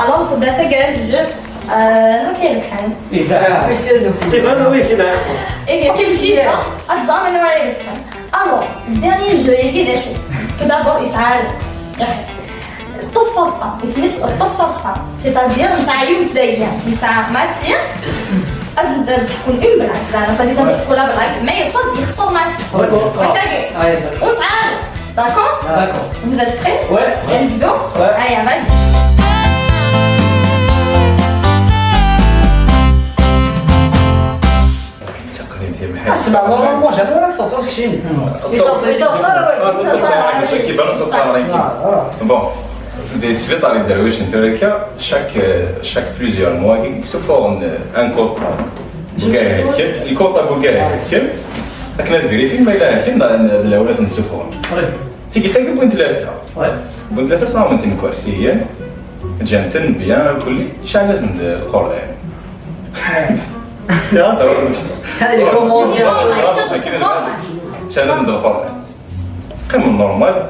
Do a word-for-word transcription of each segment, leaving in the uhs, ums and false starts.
Alors, pour la guerre du jeu, euh, nous quel fan. Ivan. Ivan, oui, qui l'a. Et quel chien. Attends, mais non, elle est fan. Alors, le dernier jeu, il est des choses. Tout d'abord, il s'arrête. Tout forçant. Il se met sur tout forçant. C'est-à-dire, ça y est, c'est bien. Il s'arrête. Merci. تكون اون بلاك زعما سا ديزون، تقول لا بلاك، ما يصد يخسر ماسي. D'accord. هكا كي. وسعاد. D'accord. D'accord. Vous êtes prêts? Ouais. Bien évident. Ouais. Allez, vas-y. اسمع، نورمالمون جابوا لك صوت كشين. يصير، يصير، يصير. كيبان صوت صار. Bon. Des سبيطار الدرويش انت هكا chaque chaque plusieurs mois كي تسوفون ان كوتا. بوكايه كيم الكوتا بوكايه كيم. هكنا فيريفي ما الا كيم الاولاد نسوفون. تيجي تلقى بوين ثلاثه. بوين ثلاثه صار من تنكوار سيان. جانتن بيان كل شعب لازم القرآن. هذه الكوموندي. شعب لازم القرآن. قيم النورمال.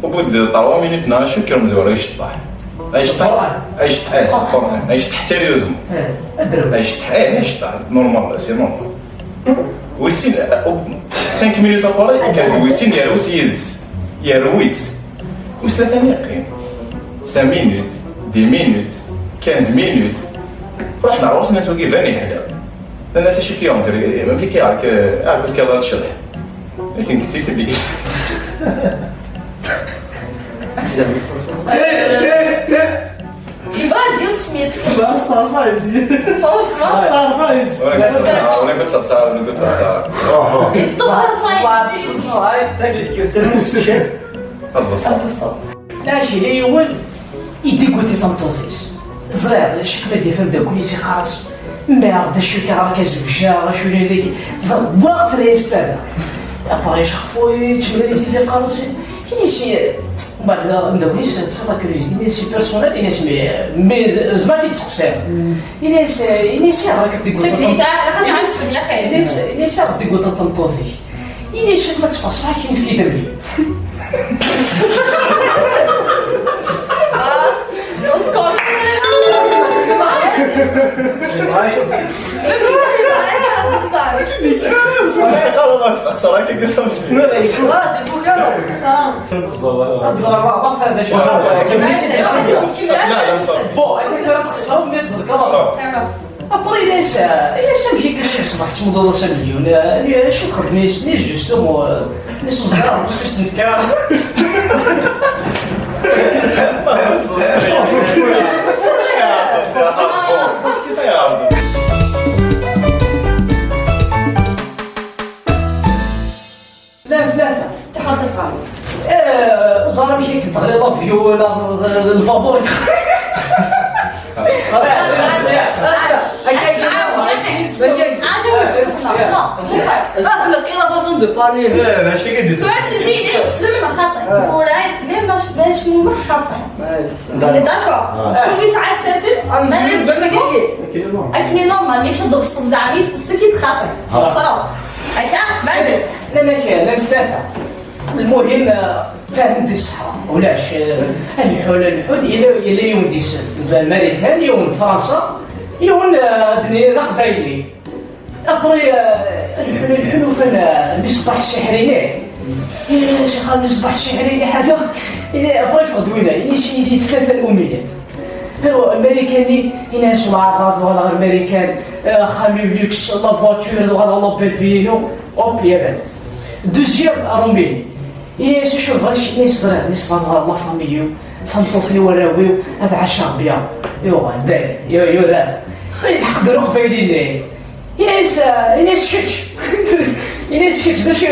وبود تروا مينيت ناشو كيرم زوار يشطح. يشطح. يشطح، ايه، سي القرآن. يشطح سيريوزمون. يشطح، ايه، يشطح. نورمال، سي نورمال. ويسين، خمس مينوت اباري كان ويسين يروس يدس. يرويت. وثلاثة يقين. خمس مينوت، دي مينوت، خمس مينوت. رحنا عروس الناس وكي فاني هنا. الناس شي كيونتري، ما في كي عارك، عارك كي هضرت شطح. ويسين كنتي سدي. بزاف. Il va dire ce maîtrise. Franchement. ولا كنت تتصاور، ولا كنت تتصاور. الطفل صايم. الطفل صايم. البصل. لا شي، لا يول. يديكوتي تمطوزيش. زرير، شك ما ديفهم دا كل شي خلاص. مبارد شو كي راك زوجة، شو اللي ذيك. زواق في الهيستان. أبغى يشخفوا يتملى لي في قالوا شي. كاين شي بعد لا ندوي شي تفضل كل جديد، شي بيرسونيل، إلا شي مي، مي زعما كي تسقسي. إلا شي، إلا شي راك تقول. سكني تاع، لا خلي عسل، لا خير. إلا شي، إلا شي راك تقول تطمطوزي. إلا شي ما تفاش راك كاين في كيدمي. Bon, après, il est, il est chez moi, qui cherche, bah, tu me donnes cent millions, euh, je suis comme, mais, mais justement, euh, mais son salaire, parce que c'est une carte. لا، ثلاثة. تحت الصالون. آه، زعما ماشي كنت غير لافيو ولا الفابور. لا، سوبر. لا، لا، شي كيدير. سوا سيدي، يسلم خاطر. ولا ميم باش، باش مو خاطر. داكور. كل يتعسفت، ما يجي. اكني نورمال، ماشي تغصب زعما، يسكت خاطر. صراو. هكا، بعد. لا، لا، كاين، لا، ثلاثة. المهم، آه، فاهم دي الصحراء. ولاش، آه، الحول، الحول، إلا، إلا يوم ديسمبر. المريكان، يوم فرنسا، يوم، آه، دنيا قبايلي. ابري، آه، الحلو، الحلو فين، آه، المصباح السحري ليه؟ إيه، شغال المصباح السحري ليه حاجة؟ إيه، ابري في غدوينة، إيه، شي، يدي ثلاثة الأمنيات. هو أمريكاني، ينعس مع غاز ولا أمريكان، آه، خامي لوكس، لا فواتور ولا لا بيل فينو، أوب، يا بس. دوزيام، روميني. إيه، شو، شو، بغا شي ناس صغار، ناس صغار، لا فاميو، سانتوسي وراويو، هذا عشا بيا. يو، داي، يو، يو، ذات. إيه، الحق دروك فايدين ليه. إناس، إناس كتش. إناس كتش، ذا شو،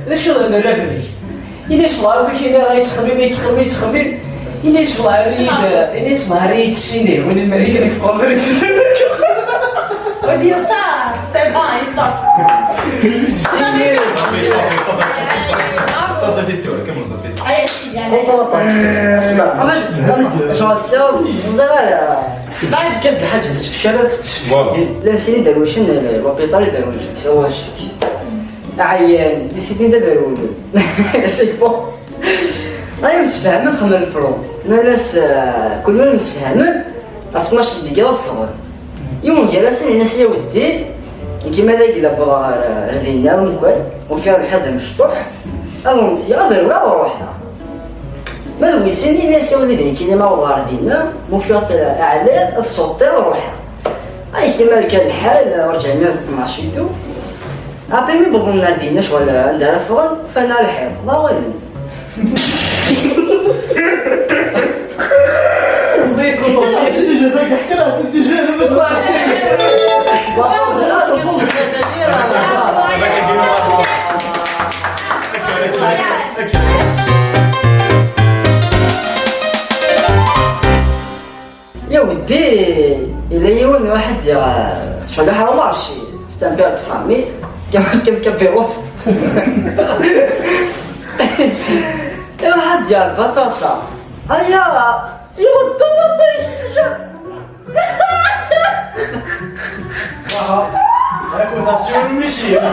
ذا شو ذا الرابني. إناس الله، كل شيء غير يتخمم، يتخمم، يتخمم. إناس الله ريد، إناس الله ريد سيني، وين الملك لك فوزري. ودي صار، سي بان، يطلع. Ça, ça fait peur, comment ça fait? Allez, allez. اسمع. Genre, séance, vous avez la. كاش الحاجة، الشارع تتشفى. لا، سيدي درويشن، لوبيتال درويشن، سوا شك. عيان، دي سيدي دا درويشن. سي بون. أنا مستفهمة خمر البلون. أنا ناس، آه، كل يوم مستفهمة. Ɣef tnac deg iḍ ffɣen. Yiwen gar-asen yenna-as: "Ya weddi, nekk ma d agla wwḍeɣ ɣer, ɣer dinna, ar umkan, ufiɣ lḥiḍ amecṭuḥ, ad wen-t-geɣ, ad rewleɣ ad ruḥeɣ." Ma d wis sin, yenna-as: "Ya wlidi, nekkini ma wwḍeɣ ɣer dinna, ma ufiɣ-t ɛli, ad sewṭiɣ ad ruḥeɣ." Ay kima rkan lḥal, urǧa mi d tnac et tout. Après mi wwḍen ar dinna, ccɣel anda ara ffɣen, ufan ar lḥiḍ, d awalen. Ya weddi, yella yiwen n waḥed, eh, ccɣel aḥrum arci, c'est un père de famille, كم كم كبيروس. Iruḥ ad d-yerr baṭaṭa. Aya, iweṭṭu waṭṭu yecceḥ. Aha, réputation machine.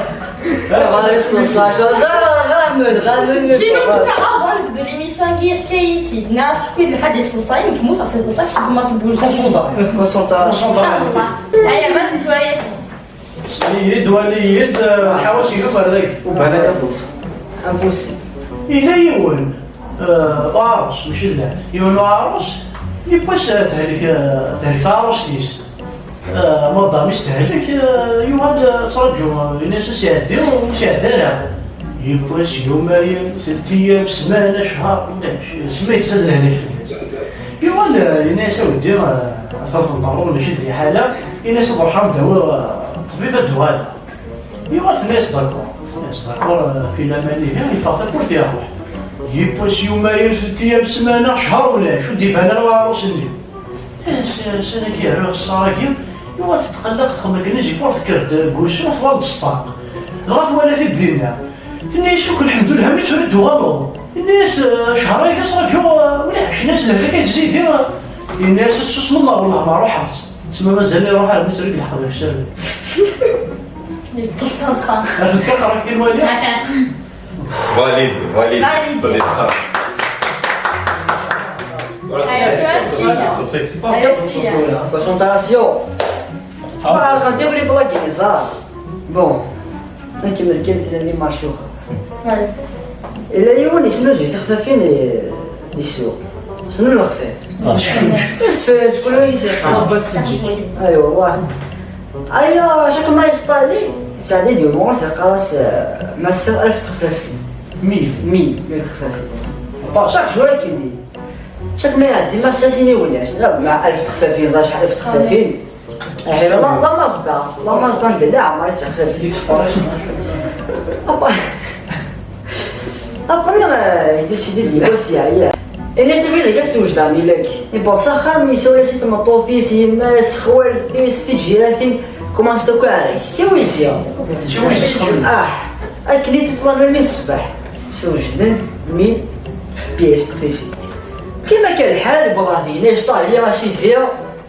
Ɣamel, ɣamel. J'ai lu en tout cas avant de l'émission كي حكايتي الناس حكيت الحاجة يصلصاي نكمل تغسل تصاك شد ما تبوج. Concentré. Concentré. سبحان الله. هيا بس كويس. Yid wali yid, eh, ḥawaci yugar dagi. Ubalak ad teṭṭes. Impossible. Yella yiwen, eh, uɛarus, mačči d lɛali. Yiwen uɛarus, yiwwas, eh, tehlek, eh, tehlek taɛarust-is. Eh, madam-is tehlek, eh, yuɣal, eh, ttraǧu, eh, ini-as ad s-iɛeddi, ur s-iɛeddi ara. Yiwwas, yumayen, tlata ayyam, ssmana, ccher, ulac, semma yettas ad lehlak fell-as. Yuɣal, eh, yenna-yas a weddi, eh, atan tenṭerḍeḍ mačči d liḥala, yenna-yas ad ruḥeɣ ad d-awiɣ, eh, ṭṭbib ad d-uɣaleɣ. Yuɣal tenna-yas d'accord. Tenna-yas d'accord, eh, fi laman ihi, yeffeɣ tawwurt iruḥ. Yiwwas yumayen, tlata ayyam, ssmana, ccher ulac, ur d-iban ara uɛarus-nni. Eh, s-, s-, agi yerra ṣṣar-agi, yuɣal tetqellaq texdem akken i zifur tekker-d deg wusu, twala-d ṣṣfaq. Dɣa twala-t-id dinna. Tenna-yas akk lḥemdullah, mi tura d-tuɣaleḍ. Yenna-yas, eh, ccher-agi ad ttṛaǧuɣ, eh, ulac. Yenna-yas lehlak ad zidi, eh. Yenna-yas ad tsusmeḍ neɣ wellah ma ruḥeɣ-tt. Tsemma mazal iruḥ armi tura i yelḥeq deg usirem. Yeṭṭef taḍsa. Ad tefka qerrak i lwali? Aha. Valide, valide. Valide. Valide, ça. Allez, toi aussi, là. Allez, aussi, là. Concentration. Ah, regardez les blagues, ça. Bon. Nekk merkel tella li marché uxaṣ. Vas-y. Ila yiwen yesnuzuy tixfafin i, i ssuq. Ssnem lexfaf? Isfel, kul wa yesɛa. Aywa, والله. Aya, chaque ma yeṣṭali, yettɛeddi-d yiwen uɣur-s yeqqar-as, eh, ma tessineḍ alef texfafin. Mil. Mil, mil texfafin. Chaque jour akken. Chaque ma iɛeddi ma tessas-ini ulac. La, ma alef texfafin, ẓer acḥal alef texfafin. Ahi, la, la Mazda, la Mazda n Dda Ɛmer i texfafin. Apa-, Après, euh, il décide de négocier ailleurs. Ini-as abrid-agi ad s-twejdeɣ milak. Yewweḍ s axxam, yessawel-as i tmeṭṭut-is, yemma-s, xwal-is, tiǧiratin, commence akk aɛrek. Tiwizi. Tiwizi txedem. Ah, akken i d-teṭṭlam almi d ṣṣbeḥ. Swejden mil pièces texfifin. Kima kan lḥal, wwḍeɣ dinna, yecṭaḥ-iyi a sidi.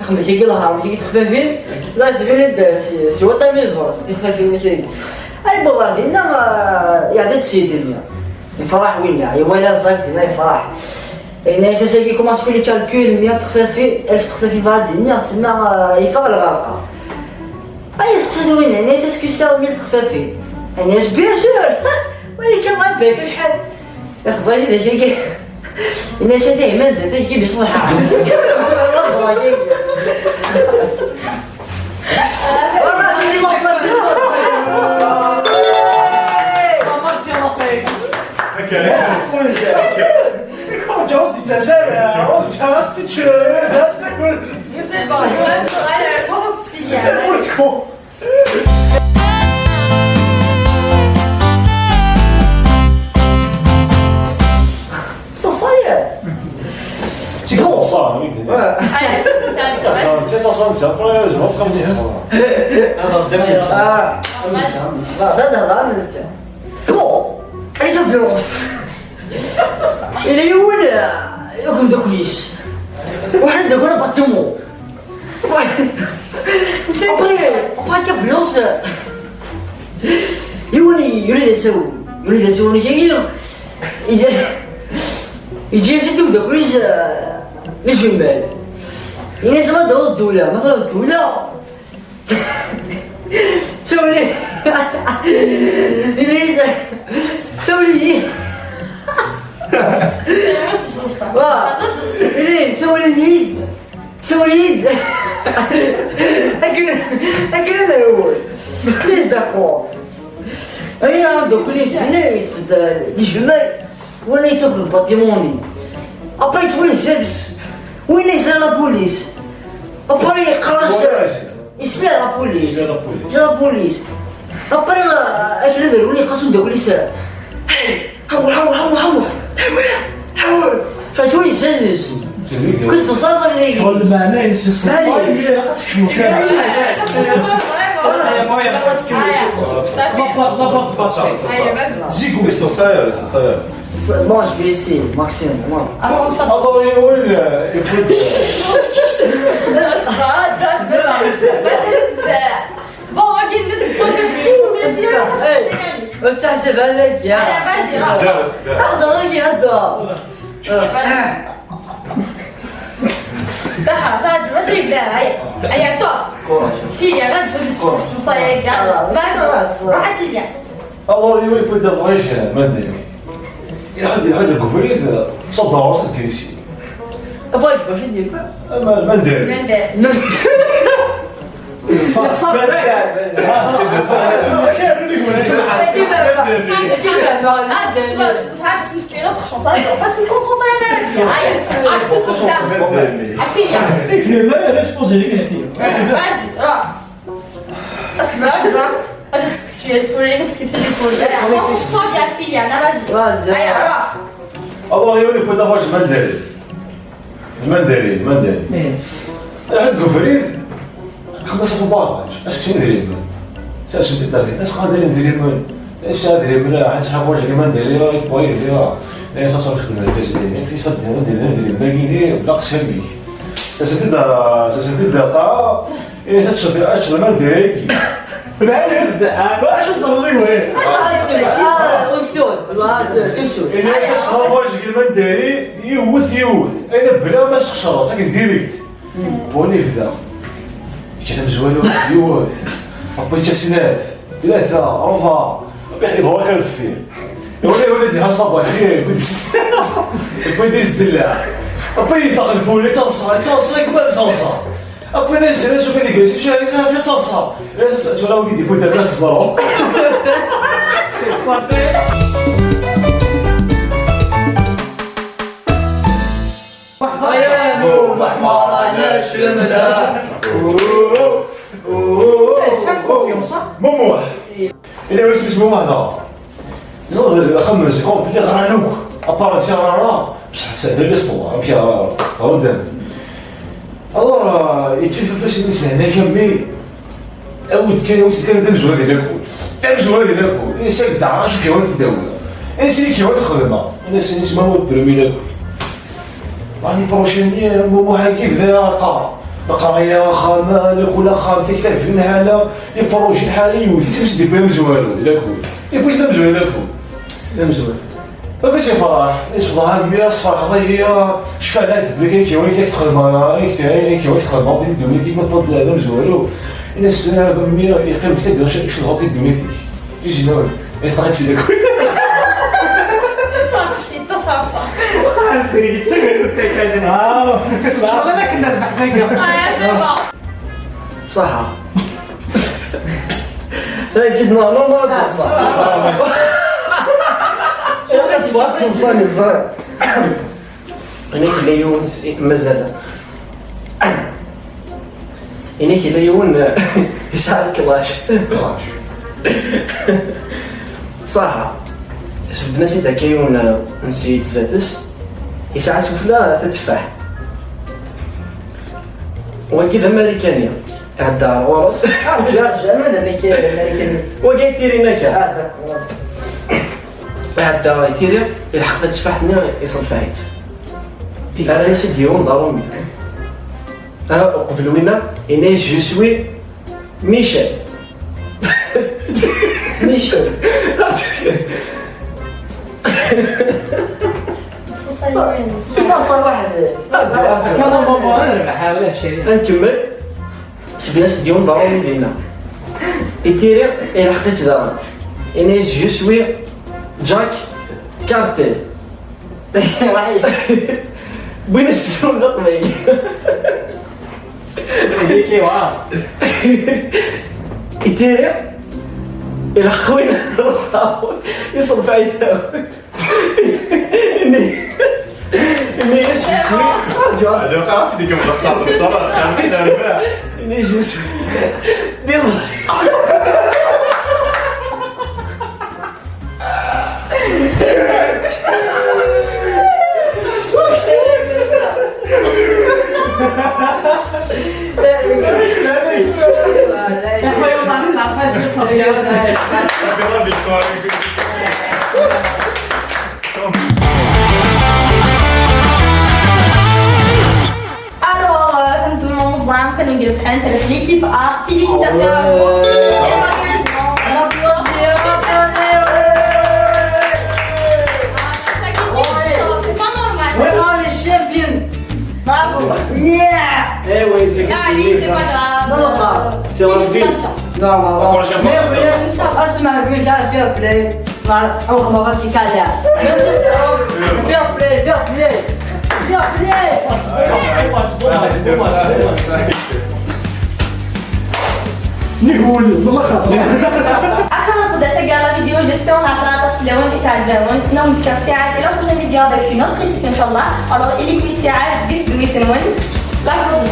Xedmet-iyi lehram, tigi texfafin, la tbin-d si, si waṭami ẓur, tixfafin-nni. Ay wwḍeɣ dinna, ah, iɛedda-d ssid-nni. Yefreḥ winna, iwala ẓẓay dinna yefreḥ. Yenna-yas ass-agi commence kul calcul, mya texfafin, alef texfafin bɣa d-iniɣ, tsemma, ah, yeffeɣ lɣerqa. Ay yesteqsa-t winna, yenna-yas est-ce que tesɛiḍ mil texfafin? Yenna-yas bien sûr. Wali kan ɣer bak acḥal. Ixẓer-it d acu-agi. Yenna-yas ata iman zdat-k i d-iṣelḥa. Yufa-d ɣur-k ttesɛa. Ça, ça y est. Tu commences ça, oui. Ouais. Allez, ça, c'est terminé. Vas-y. Ah, c'est ça, ça, c'est après, je vais faire comme ça. Ah, non, c'est bon, ça. Ah. Normal. Ah, ça, ça, ça, mais c'est bon. Allez, de violence. Il est où, là ? Il est comme de coulisses. Ouais, de quoi, l'appartement ? Après, après, t'as plus, euh, yiwen yuli d asawen, yuli d asawen kagi, yeǧǧa-yas-d umeddakel-is, euh, les jumelles. Ini-as ma d-taweḍ ddula, ma d-taweḍ ddula. Sawel-iyi. Ini-as, sawel-iyi. Wa. Ini, sawel-iyi. Sawel-iyi-d. Akken, akken ad nerwel. Ini-as d'accord. Aya, donc, ini-as, ini, yeṭṭef-d, euh, les jumelles. Win yettafgen lbaṭimuni. Après, yettwali seg-s. Win yesla la police. Après, yeqqar-as, yesla la police. Yesla la police. Yesla la police. Après, euh, akken ad rwin, yeqqar-as umeddakel-is, hey, ḥawer, ḥawer, ḥawer, ḥawer. Ḥawer, ḥawer. Tettwali seg-s. Kul teṣṣaṣa deg-i. Wala meɛna-ines yeṣṣaṣa. Ilaq ad tkemmel. Ilaq ad tkemmel. Zik ur yeṣṣaṣa ara, yeṣṣaṣa ara. Moi, je vais essayer, Maxime, moi. Alors, ça va. Alors, il roule, euh, écoute. Ça va, ça va. Bon, on va dire le troisième. Hey, ça, c'est vrai, bien. Allez, vas-y, va. Ah, ça va, bien, attends. Euh, ah. Taha, taha, vas-y, viens, allez. Allez, à toi. Courage. Si, il y a là, je suis, ça y est, regarde. Vas-y, vas-y. Ah, c'est bien. Alors, il roule, écoute, d'abord, je m'en vais. Iɛedda, iɛedda deg ubrid, ṣaddaɣ s tgrisi. Abrid, mačči d yemma. Ama lmandari. Lmandari. Ah, parce que je me concentre à la vie. Ah, c'est ça. Ah, c'est bien. Il fait mal, elle se pose des questions. Vas-y, va. Asma, va. Allez, je suis folle, parce que c'est des folles. Allez, concentre-toi bien, Sylvia, vas-y. Vas-y. Allez, alors. Alors, il y a une fois d'abord, je m'en vais. Lmandari, lmandari. Iɛedda deg ubrid, xemmeṣ ɣef ubaraj, asekcem idrimen. Sersen-t-id daxel, asqa d idrimen. Ass-a idrimen, ah, ttḥawaǧ lmandari, ah, yebɣa yebda. Ayen s-aṣur xedmen lfazilin, ayen s-aṣur xedmen idrimen, idrimen-agi-ni, bla qsam-ik. Sersen-t-id, sersen-t-id ɣer ṭṭaɛa, ayen s-aṣur, aṣur lmandari-agi. Acu ẓerḍ i waya? Ah, usud, ah, tusud. Ayen s-aṣur xedmen lmandari, yiwet, yiwet. Ayen bla ma sqecreɣ, sakin direct. Bon, yebda. Yečča tamezwarut, yiwet. Après, yečča snat, tlata, rebɛa. Après, yebɣa kan deffir. Iwala, iwala, di has tabati, yewwi-d s-, yewwi-d s-, della. Après, yeṭṭeq lful, yettaḍsa, yettaḍsa, yewwi-d s-, yettaḍsa. Après, la yesra, s-, yewwi-d s-, yettaḍsa. La yesra, tura, wigi, yewwi-d akas, ḍerru. Ṣafi. Ay, a Muḥ, ma ranac lemda. Mumuḥ. Ila wis ismu Muḥ daɣ. Ẓer, axxam, c'est compliqué, ɣran akk. Apart si rara, bṣeḥ sehtel l'histoire, amek ara ɣer udan. Alors, euh, yettfit fas-ines hna kammi. Awi-d kan, awi-d kan d amezwaru di lakul. Amezwaru di lakul. Insa deg daɛra acu k-yawi d-awi. Insa i k-yawi d-xedmeɣ. Insa, insa ma ur d-brumi lakul. L'année prochaine, Mumuḥ-agi bda qqar. Leqraya axxam, lakul axxam, taktabt lḥala, les projets lḥala, yiwet-is, amek d-yewwi amezwaru di lakul. Yewwi-d amezwaru di lakul. D amezwaru. Baba-s yefreḥ, yesbeɣ a mmi, tesferḥeḍ-iyi, cfan ad belli akken yewwi-k ad txedmeḍ, akken yewwi-k ad txedmeḍ di ddunit-ik, ma tewweḍ d amezwaru. Ini-as a mmi, yeqqim-d kan cedhaɣ di ddunit-ik. Izinun, yesṭeɣ-itt-id akk. Yeṭṭef ɣer ṣṣeḥ. Ah, c'est, c'est, c'est, c'est, ah. Cɣel akken nerbeḥ dagi. Ah, ya, c'est bon. Ṣaḥa. Tagi, normalement, ah, ṣaḥa. Ṣaḥa. Ṣaḥa, teḍṣa, neẓra. Ini-k yella yiwen s-, mazal. Ini-k yella yiwen, yesɛa clash. Clash. Ṣaḥa. Sbedden-as-id akka yiwen n ssiyid zdat-s. Yesɛa sufella tateffaḥt. Wagi d Amarikani. Iɛedda ɣer ɣur-s. Ah, rǧu, rǧu, ama d Amarikani, Amarikani. Wagi ay tiri naka. Ah, d'accord, vas-y. Iɛedda itiri, ilḥeq tateffaḥt-nni, iṣelfeɛ-itt. Rran-as-id yiwen d aṛumi. Ah, uqbel winna, ini-as, je suis Michel. Michel. Anta ṣṣalaḥ d... Akka d baba, ad rbeḥ, ulac. Ad nkemmel. Seg-as d yiwen d aṛumi dinna. Itiri, ilḥeq-itt daɣen. Ini-as, je suis Jack Cartel. Win s-tesrum d aqbayli. Itiri, ilḥeq win iṣelf ayt-awen. Ini, ini, je suis, arǧu. Arǧu, xalaṣ, ini, je suis, désolé. Alors, euh, comme tout le monde, on a un peu de l'équipe A. Félicitations à vous. Et malheureusement, on a besoin de... C'est pas normal. Maintenant, les champions. Bravo. Yeah. Eh oui, c'est... Ah, lui, c'est pas grave. Non, non, pas. C'est un but. Félicitations. Non, non, non. Pour la prochaine fois, mais oui, ça va. Ah, c'est ma vie, ça, fair play. Même si c'est un fair play, fair play. Fair play. Akka nqedder taggar la vidéo, j'espère nɛeṭṭel aṭas fell-awen i tɛeǧben-awen. Neɣ nefka ttiɛad i la prochaine vidéo avec une autre équipe, inchallah. Alors, ili-ken i ttiɛad, get dwit-nwen. La grosse